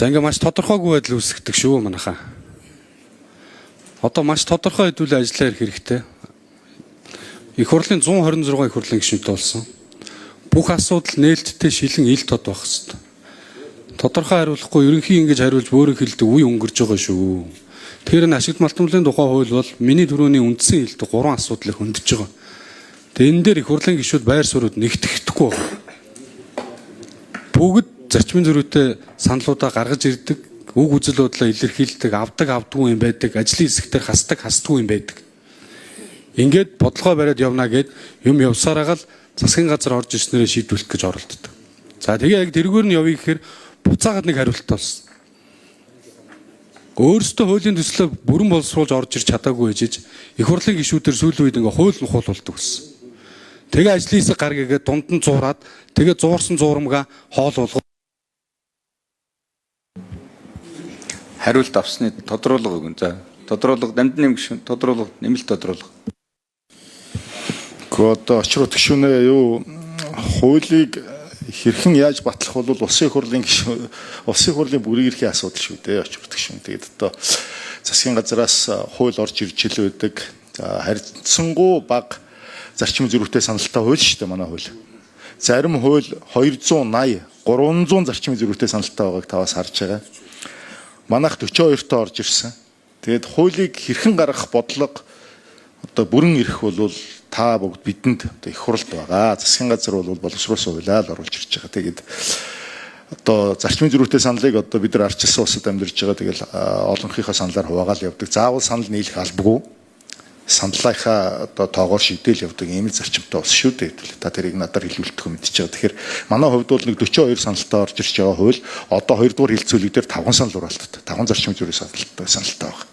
За ингээ маш тодорхойгүй байдал үүсгдэг шүү манайхаа. Одоо маш тодорхой хэдүүлээ ажиллаа ирэх хэрэгтэй. Их хурлын 126 их хурлын гишүүнтэй болсон. Бүх асуудал нээлттэй шилэн ил тод байх хэвээр. Тодорхой хариулахгүй ерөнхий ингэж хариулж бөөрийн хилдэг үе өнгөрж байгаа шүү. Тэгэхээр энэ ашигт малтамлын тухай хууль бол миний түрүүний үндсэн хэлдэг гурван асуудлыг хөндөж байгаа. Тэгээ энэ дээр их хурлын гишүүд байр суурьуд нэгтгэхгүй байгаа. Бүгд зарчмын зөрүүтэй саналуудаа гаргаж ирдэг, үг үзэл бодлоо илэрхийлдэг, авдаг авдгүй юм байдаг, ажлын хэсэгтэр хасдаг хасдгүй юм байдаг. Ингээд бодлогоо бариад явна гэд юм явсараа л засгийн газар орж ирснээрээ шийдвэрлэх гэж оролддог. За тэгээ яг тэргээр нь явъя гэхээр буцаагаад нэг хариулт болсон. Өөрөөсөө хуулийн төслөө бүрэн боловсруулж орж ирч чадаагүй ээжиж их хурлын гишүүдэр сүүлийн үед ингээ хууль нь хууль болдог гэсэн. Тэгээ ажлын хэсэг гар гэгээд дунд нь зуураад тэгээ зуурсан зуурамгаа хоол болгоо. Хариулт авсны тодруулга өгөн. За тодруулга дамд нэм гишүүн тодруулга нэмэлт тодруулга. Гэхдээ одоо очир утгшүүнээ юу хуулийг хэрхэн яаж батлах бол улсын хурлын гишүүн улсын хурлын бүрийн эрхийн асуудал шүү дээ очир утгшүүн. Тэгээд одоо засгийн газараас хууль орж ирж ил байдаг. За харьцангуй бага зарчим зөрүүтэй саналтай хууль шүү дээ манай хууль. Зарим хууль 280, 300 зарчим зөрүүтэй саналтай байгааг та бас харж байгаа. Манайх 42-тоо орж ирсэн. Тэгээд хуулийг хэрхэн гаргах бодлого одоо бүрэн эрх бол та бүгд бидэнд одоо их хуралд байгаа. Засгийн газар бол боловсруулсан хуулиа л оруулж ирж байгаа. Тэгээд одоо зарчмын зөрүүтэй саналыг одоо бид нар арчилсан улсад амьдарч байгаа. Тэгэл олонхийнхаа саналаар хуваагаал явдаг. Заавал санал нийлэх албагүй. Саналынхаа одоо тоогоор шийдэл явдаг ийм л зарчимтай улс шүү дээ. Та тэрийг надаар хэлүүлдэг юм мэдчихэж байгаа. Тэгэхээр манай хувьд бол нэг 42 саналтай орж ирж байгаа хууль одоо 2 дугаар хилцүүлэг дээр 5 санал хураалттай. 5 зарчмын зөрүү саналтай байгаа.